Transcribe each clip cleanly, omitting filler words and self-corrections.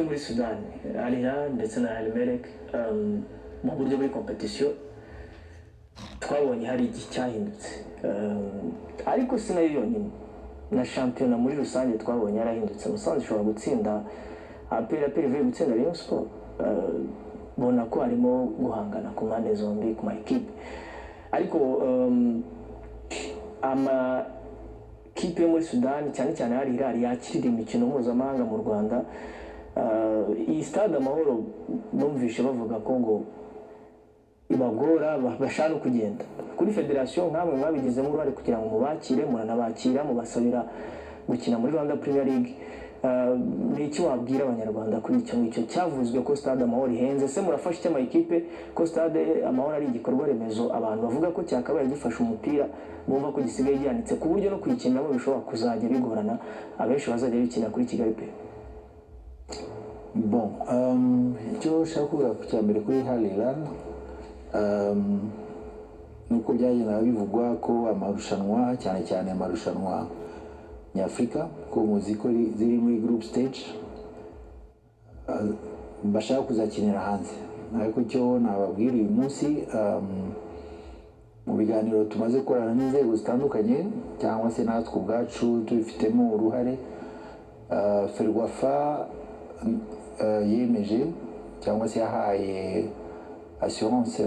muri Sudani, Al Hilal ndetse na Al Merrikh, mu buryo buri competition twabonye hari igihe cyahindutse. Ariko si nayo yonyine, na shampiyona muri rusange twabonye yarahindutse. Musanze ishobora gutsinda APR, APR ivuye gutsinda Rayon Sport. Bona ko harimo guhangana ku mpande zombi ku ma ekipe, ariko amakipe yo muri Sudani, cyane cyane Al Hilal yakirira imikino mpuzamahanga mu Rwanda, iyi Stade Amahoro bumvishe bavuga ko ngo ibagora, bashaka no kugenda kuri federasiyo. Nkamwe mwabigizemo uruhare kugira ngo mubakire, muranabakira, mubasabira gukina muri Rwanda Premier League. Ni iki wabwira Abanyarwanda kuri icyo ngicyo cyavuzwe ko Stade Amahoro ihenze? Se murafasha icyo amakipe, ko Stade Amahoro ari igikorwa remezo abantu bavuga ko cyakabaye gifasha umupira, bumva ko gisigaye gihanitse ku buryo no kuyikiniramo bishobora kuzajya bigorana, abenshi bazajya bikinira kuri Kigali Pe? Bon, icyo nshaka kuvuga ku cya mbere kuri Al Hilal, nuko byagendaga bivugwa ko amarushanwa, cyane cyane amarushanwa nyafurika, ko muzi ko ziri muri group stage, bashaka kuzakinira hanze. Ariko icyo nababwira uyu munsi, mu biganiro tumaze gukorana n'inzego zitandukanye cyangwa se natwe ubwacu tubifitemo uruhare, FERWAFA yemeje cyangwa se yahaye assurance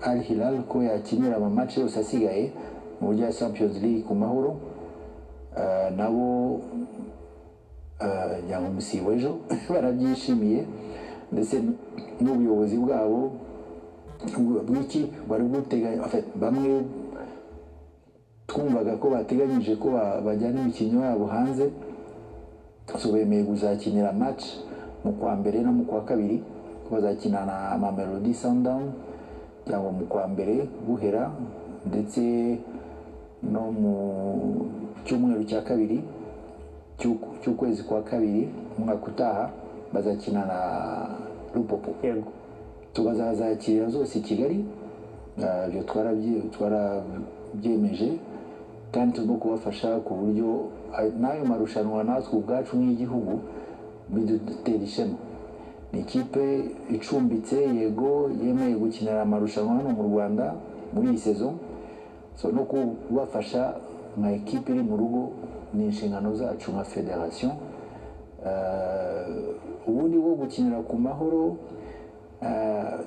Al Hilal ko yakinira ama match yose asigaye mu buryo ya Champions League ku Mahoro. Nabo ngira ngo umusibo ejo barabyishimiye, ndetse n'ubuyobozi bwabo bw'ikipe bari buteganya, en fait, bamwe twumvaga ko bateganyije ko bajyana imikino yabo hanze, so bemeye kuzakinira match mu kwa mbere no mu kwa kabiri, ko bazakina na Mamelodi Sundowns cyangwa mu kwa mbere guhera, ndetse no mu cyumweru cya kabiri cy'ukwezi kwa kabiri umwaka utaha bazakina na Lupopo. Tukazazakirira zose i Kigali. Ibyo twarabyemeje kandi turimo kubafasha ku buryo n'ayo marushanwa natwe ubwacu nk'igihugu bidutera ishema. Ni ikipe icumbitse, yego, yemeye gukinira amarushanwa hano mu Rwanda muri iyi saison, so no kubafasha nka ekipe iri mu rugo ni inshingano zacu nka federation. Ubundi bwo gukinira ku Mahoro,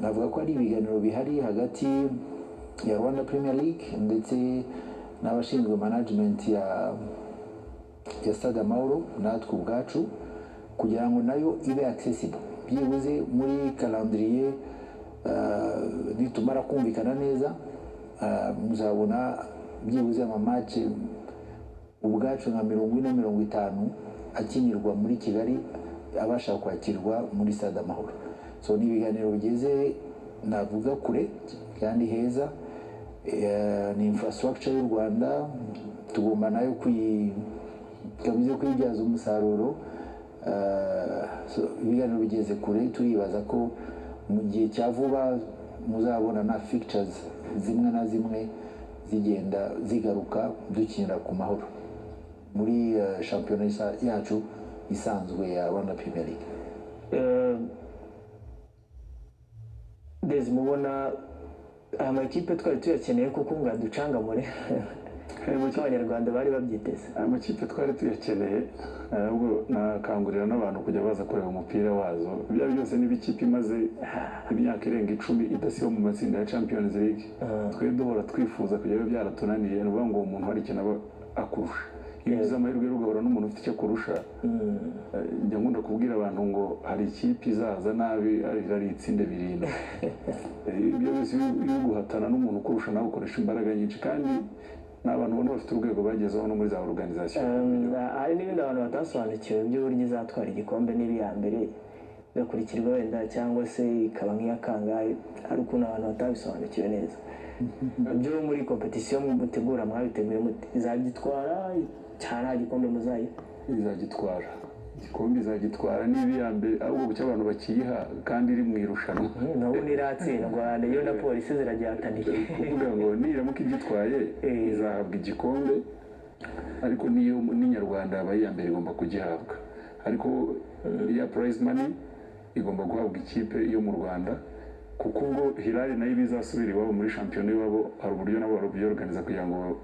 navuga ko ari ibiganiro bihari hagati ya Rwanda Premier League ndetse n'abashinzwe management ya Stade Amahoro natwe ubwacu, kugira ngo nayo ibe accessible byibuze muri calendrier. Nitumara kumvikana neza, muzabona byibuze ama match ubwacu nka 40, 50 akinirwa muri Kigali abasha kwakirwa muri Stade Amahoro. So ni ibiganiro bigeze, navuga, kure kandi heza. Ni infrastructure y'u Rwanda, tugomba nayo kabize kuyibyaza umusaruro. So, ibiganiro bigeze kure, turibaza ko mu gihe cya vuba muzabona na fixtures zimwe na zimwe zigenda zigaruka dukinira ku Mahoro muri shampiyona yacu isanzwe ya Rwanda Premier League. Dezi, mubona aya makipe twari tuyakeneye kuko ngo aducangamure nk'uko Abanyarwanda bari babyiteze? Aya makipe twari tuyakeneye, ahubwo nakangurira n'abantu kujya baza kureba umupira wazo. Ibyo ari byose, niba ikipe imaze imyaka irenga 10 idasiba mu matsinda ya Champions League, twe duhora twifuza kujyayo byaratunaniye, ni ukuvuga ngo uwo muntu hari ikintu aba akurusha. Iyo ugize amahirwe rero ugahura n'umuntu ufite icyo akurusha, njya nkunda kubwira abantu ngo hari ikipe izaza nabi ariko ari itsinde 7. Ibyo byose, iyo uri guhatana n'umuntu ukurusha, nawe ukoresha imbaraga nyinshi, kandi ni abantu ubona bafite urwego bagezeho no muri za organisation. Hari n'ibindi abantu batasobanukiwe by'uburyo izatwara igikombe, niba iya mbere igakurikirwa wenda cyangwa se ikaba nk'iya kangahe. Hari ukuntu abantu batabisobanukiwe neza. Ibyo muri competition mutegura, mwabiteguye mute? Izagitwara cyangwa nta gikombe muzayiha? Izagitwara igikombe, izagitwara niba iya mbere, ahubwo kuki abantu bakiyiha kandi iri mu irushanwa? Nabo ntiratsindwa, niyo na Polisi ziragihataniye. Kuvuga ngo niramuka igitwaye izahabwa igikombe, ariko niyo n'inyarwanda yabaye iya mbere igomba kugihabwa, ariko iya prize money. igomba guhabwa ikipe yo mu Rwanda, kuko ubwo Hilal nayo iba izasubira iwabo muri shampiyona iwabo, hari uburyo nabo babyorganiza kugira ngo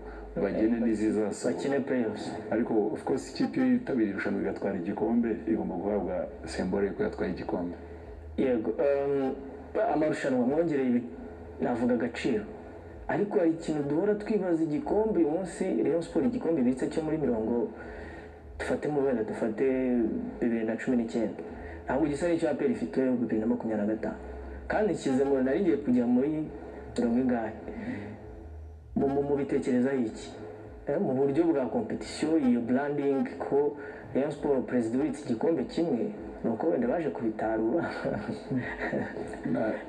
bagene n'izizasohoka. Bakine playoffs. Ariko of course, ikipe iyo yitabiriye irushanwa igatwara igikombe igomba guhabwa symbole ko yatwaye igikombe. Yego, amarushanwa mwongereye navuga agaciro, ariko hari ikintu duhora twibaza: igikombe uyu munsi Rayon Sport, igikombe ibitse cyo muri mirongo, dufate mu wenda dufate 2019, ntabwo gisa n'icyo APR ifite 2025, kandi nshyize ngo nari ngiye kujya muri mirongo ingahe. Mubitekerezaho iki? Mu buryo bwa competition, iyo branding, ko Rayon Sport, perezida ubitse igikombe kimwe, ni uko wenda baje kubitarura,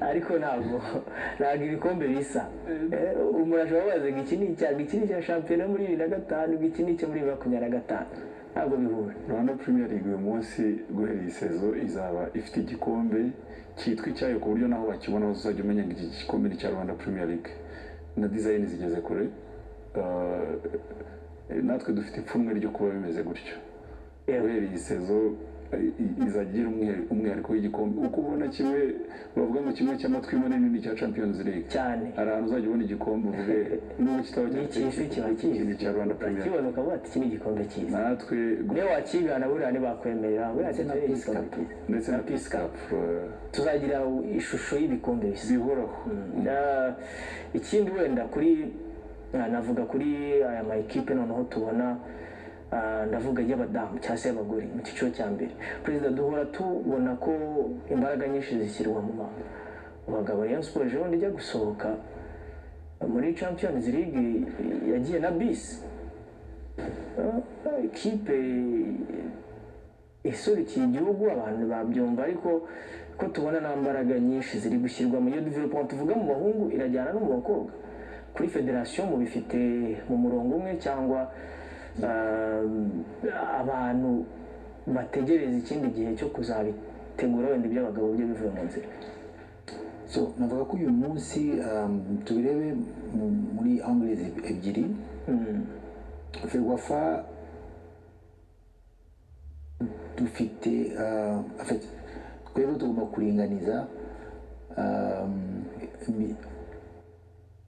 ariko ntabwo ibikombe bisa. Umuntu ashobora kubaza ngo iki ni icya, iki ni icya shampiyona muri 2005, ngo iki ni icyo muri 2025, ntabwo bihura. Rwanda Premier League uyu munsi, guhera iyi saison, izaba ifite igikombe cyitwa icyayo, ku buryo naho bakibona hose uzajya umenya ngo iki gikombe ni icya Rwanda Premier League, na design zigeze kure. Natwe dufite ipfunwe ryo kuba bimeze gutyo. Guhera iyi saison izajya igira umwihariko w'igikombe, uko ubona kimwe bavuga ngo kimwe cy'amatwi manini ni icya Champions League. Cyane. Hari ahantu uzajya ubona igikombe uvuge nubwo kitaba ni icy'isi kiba iki ni icya Rwanda Premier League. Urakibona ukavuga ati: "Iki ni igikombe cyiza." Natwe Niyo wakigana buriya ntibakwemerera, buriya Ndetse na cyo ni Peace igikombe Cup. cyiza. Ndetse na Peace Cup. Tuzagira ishusho y'ibikombe bisa bihoraho. Ikindi wenda kuri navuga kuri aya ma ekipe noneho tubona, ndavuga y'abadamu cyangwa se y'abagore mu cyiciro cya mbere, perezida, duhora tubona ko imbaraga nyinshi zishyirwa mu bagabo. Rayon Sport ejo bundi ijya gusohoka muri Champions League yagiye na bisi. Ikipe isubikiye igihugu, abantu babyumva, ariko ko tubona nta mbaraga nyinshi ziri gushyirwa mu iyo development tuvuga mu bahungu, irajyana no mu bakobwa? Kuri federasiyo mubifite mu murongo umwe, cyangwa abantu bategereza ikindi gihe cyo kuzabitegura, wenda iby'abagabo byo bivuye mu nzira? So navuga ko uyu munsi tubirebe muri angles ebyiri. FERWAFA dufite, en fait, twebwe tugomba kuringaniza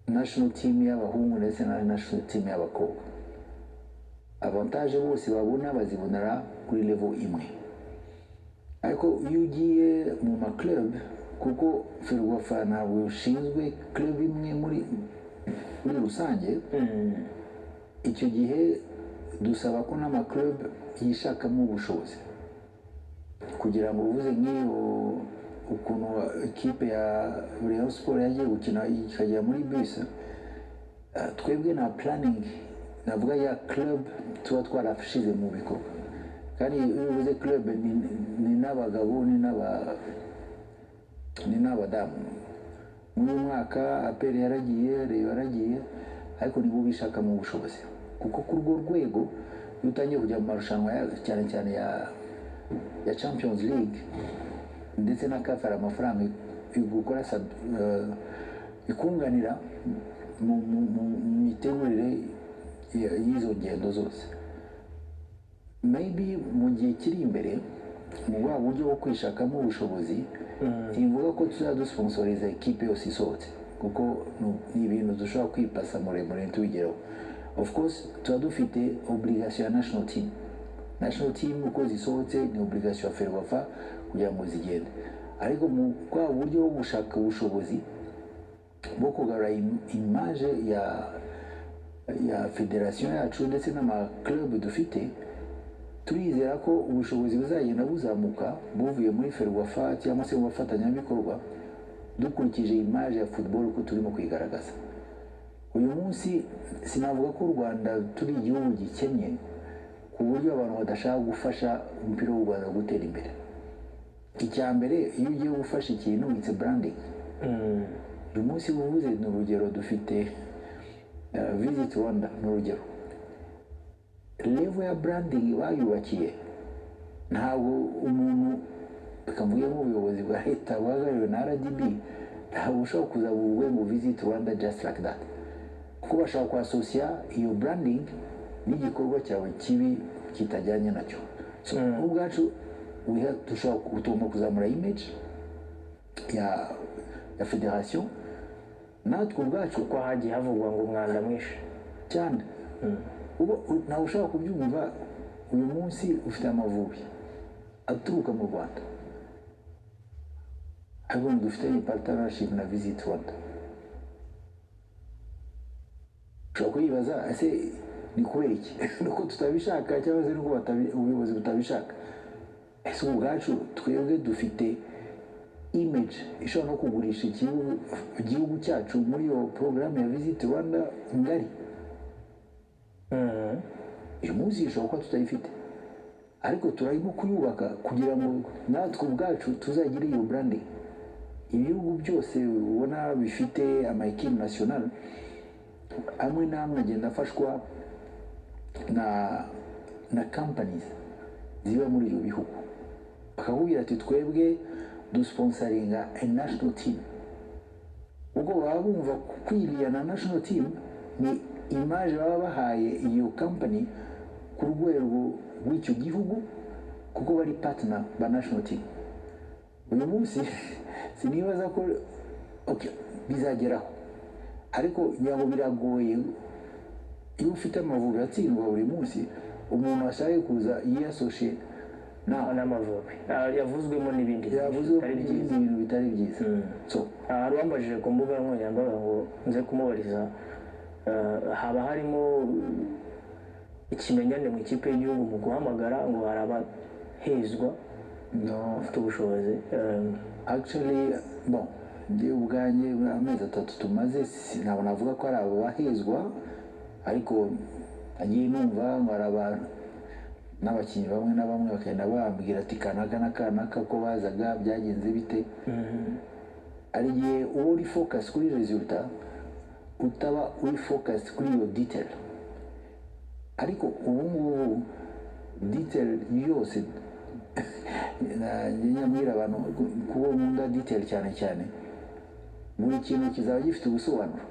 national team y'abahungu ndetse na national team y'abakobwa. Avantage bose babona bazibonera kuri level imwe, ariko iyo ugiye mu ma club, kuko FERWAFA ntabwo ushinzwe club imwe muri rusange, icyo gihe dusaba ko n'ama club yishakamo ubushobozi kugira ngo, uvuze nk'iyo ukuntu ikipe ya Rayon Sport yagiye gukina ikajya muri bus, twebwe na planning navuga ya club tuba twarashize mu bikorwa. Kandi iyo uvuze club ni n'abagabo, ni n'abadamu. Muri uyu mwaka APR yaragiye, Rayon yaragiye, ariko nibo bishakamo ubushobozi, kuko kuri urwo rwego iyo utangiye kujya mu marushanwa cyane cyane ya Champions League ndetse na CAF, hari amafaranga igukora ikunganira mu mitegurire y'izo ngendo zose. Maybe mu gihe kiri imbere, mu bwa buryo bwo kwishakamo ubushobozi, simvuga ko tuzajya dusponsoriza ekipe yose isohotse, kuko ni ibintu dushobora kwipasa muremure ntitubigereho. Of course tuba dufite obligation ya national team. National team uko zisohotse ni obligation ya FERWAFA kugira ngo zigende, ariko mu bwa buryo bwo gushaka ubushobozi bwo kugarura image ya federasiyo yacu ndetse n'ama club dufite, turizera ko ubushobozi buzagenda buzamuka buvuye muri FERWAFA cyangwa se mu bafatanyabikorwa, dukurikije image ya football uko turimo kuyigaragaza uyu munsi. Sinavuga ko u Rwanda turi igihugu gikennye ku buryo abantu badashaka gufasha umupira w'u Rwanda gutera imbere. Icya mbere, iyo ugiye gufasha ikintu, it's a branding. Uyu munsi uvuze, ni urugero, dufite Visit Rwanda, ni urugero, level ya branding bayubakiye. Ntabwo umuntu, reka mvuge nk'ubuyobozi bwa leta buhagarariwe na RDB, ntabwo ushobora kuza buvuge ngo "Visit Rwanda" just like that, kuko bashobora kwasosiya iyo branding n'igikorwa cyawe kibi kitajyanye nacyo. So ubwacu Dushobora, tugomba kuzamura image ya federation natwe ubwacu. Kuko hagiye havugwa ngo umwanda mwinshi. Cyane. Ubu ntawe ushobora kubyumva. Uyu munsi ufite Amavubi aturuka mu Rwanda, ariko dufitanye partnership na Visit Rwanda. Ushobora kuyibaza: ese ni kubera iki? Ni uko tutabishaka cyangwa se nuko ubuyobozi butabishaka? Ese ubwacu twebwe dufite image ishobora no kugurisha igihugu cyacu muri iyo porogaramu ya Visit Rwanda ngari? Uyu munsi ishobora kuba tutayifite, ariko turarimo kuyubaka kugira ngo natwe ubwacu tuzagire iyo branding. Ibihugu byose ubona bifite ama équipe nationale amwe n'amwe agenda afashwa na companies ziba muri ibyo bihugu, bakakubwira ati: "Twebwe dusponsoringa a national team," ubwo baba bumva kwiriya na national team ni image baba bahaye iyo company ku rwego rw'icyo gihugu, kuko bari partner ba national team. Uyu munsi sinibaza ko, okay, bizageraho, ariko ngira ngo biragoye. Iyo ufite Amavubi atsindwa buri munsi, umuntu ashaka kuza yiyasoshe nawe n'Amavubi yavuzwemo n'ibindi yavuze bitari n'ibindi byiza. Bintu bitari byiza, so Hari uwambajije ku mbuga nkoranyambaga ngo nze kumubariza, haba harimo ikimenyane mu ikipe y'igihugu mu guhamagara, ngo hari abahezwa No. bafite ubushobozi. Actually, bon, njye ubwanjye amezi 3 tumaze, ntabwo navuga ko ari abahezwa, ariko nagiye numva ngo hari abantu n'abakinnyi bamwe na bamwe bakagenda bambwira ati: "Kanaka na kanaka ko bazaga, byagenze bite?" Hari igihe uba uri focus kuri résultat, utaba uri focus kuri iyo detail, ariko ubu ngubu detail yose, njye nyabwira abantu kuko nkunda detail cyane cyane, buri kintu kizaba gifite ubusobanuro.